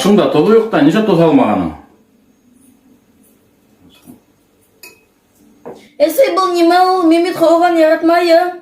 Ашыңда тоҙо юҡ та, нишләп тоҙ һалмағанһың? Әсәй, был нимә ул? Мин бит һауған яратмайым.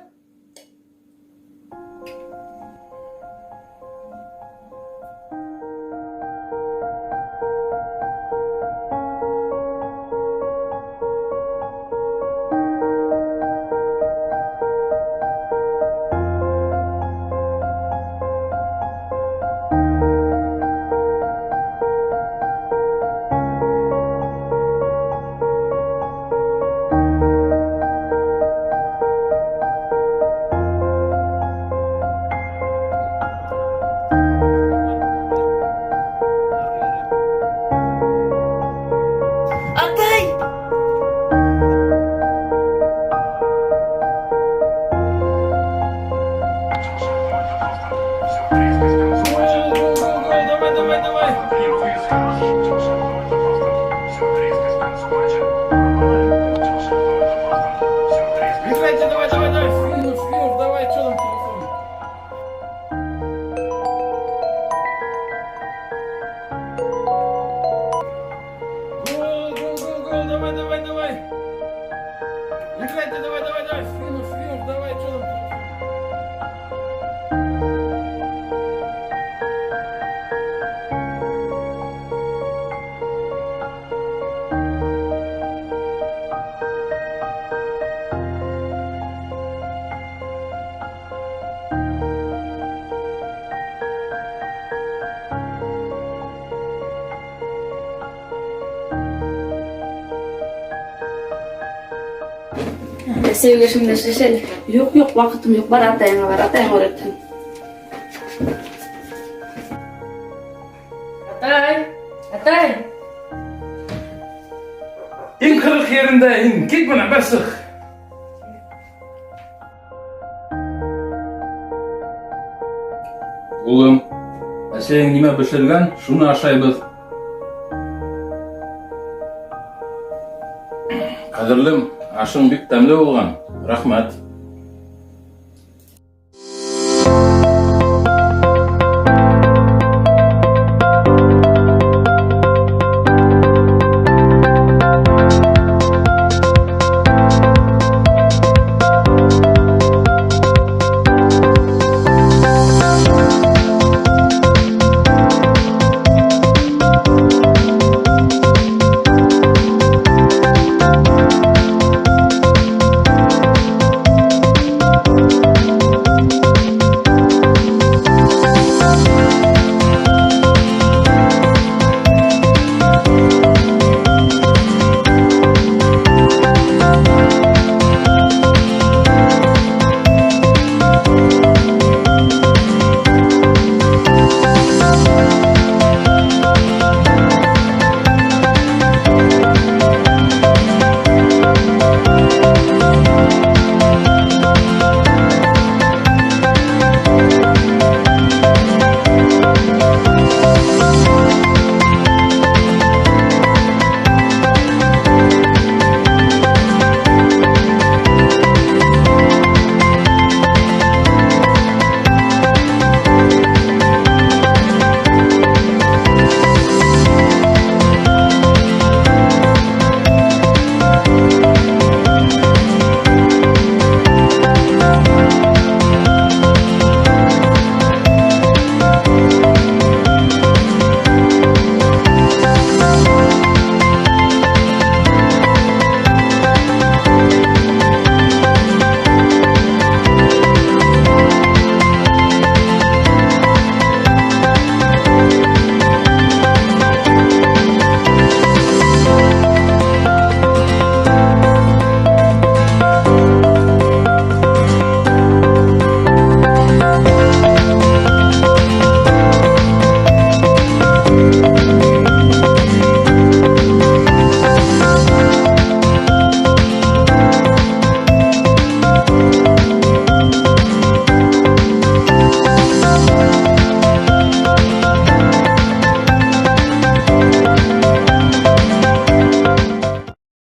Атай! Давай, давай, давай. Играйте, давай, давай, давай. Финуш, финуш, давай, что там телефон? Гол, гол, гол, гол, давай, давай, давай. Играйте, давай, давай, давай. Финуш, финуш, давай, что там телефон? Әсәй, өлөшөңдө эшләш әле. Юҡ, юҡ, ваҡытым юҡ. Бар атайыңа бар, атайың өйрәтһен. Атай! Атай! Иң ҡырыҡ ерендә, иң кит бынан, бар сыҡ. Улым, әсәйең нимә бешергән, шуны ашайбыҙ. Ҡәҙерлем, ашың бик тәмле булған. Рәхмәт.